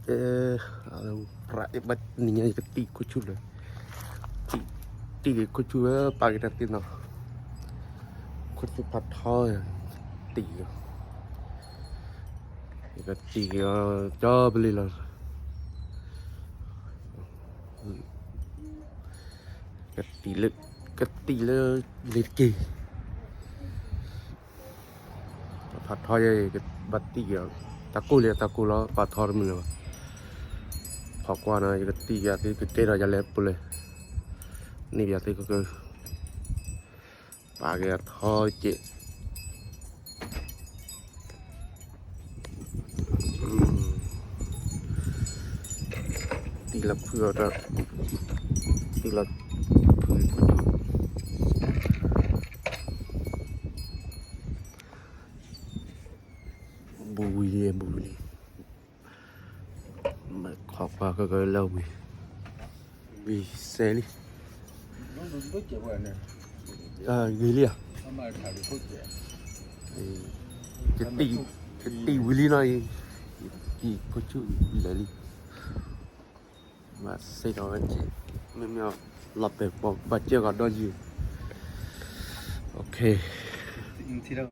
အဲ, ဘၣ်နံၤညါယကတံၢ်ခိၣ်ဆူၣ်လၢ, တံၢ်, တံၢ်က့ၤခိၣ်ဆူၣ်ဝဲ ပာ်က့ၤတၢ်သ့ၣ်နီၤ, ခိၣ်ဆူၣ်ဖးထီ, တံၢ်, ယကတံၢ်က့ၤအီၤ ကၠီပလ့ၤလီၤ, ကတံၢ်လၢ, ကတံၢ်လၢ, လ့ၤတက့ၢ် ဖးထီယဲ ဘၣ်တံၢ်က့ၤအီၤ, တၢ်ကိၢ်လံတၢ်ကိၢ်လီၤ ပာ်ထီတမုာ်လၢၤဘၣ်, ဖီကွၢ်နီၤ ယကတံၢ်ယၤသ့ကကဲထီၣ်ယၤလဲၣ်ပူၤလဲၣ်, န့ၢ်ယၤသ့ကက, ပာ်က့ၤအထီက့ၤ, တံၢ်လီၤဖုအီၤဒီး, တံၢ်လီၤဖု, ဘူးဝံၤလံ ဘူးဝံၤလံ, ခီကွၢ်ကကလၢဝံၤ, ဝံၤစဲးလံ, ဂ့ၤလံဧါ, ကတံၢ်ဝံၤလံနီၤ, ကတံၢ်ခိၣ်ဆူၣ်လဲၤလံ, ဘၣ်စ့ၢ်ကီးဝဲက့ၤ, မ့မ့ၢ်, လီၤပဲာ်ပှၤဘၣ်စၢၢ်ကီးဒီးယုၢ်, ထံထံ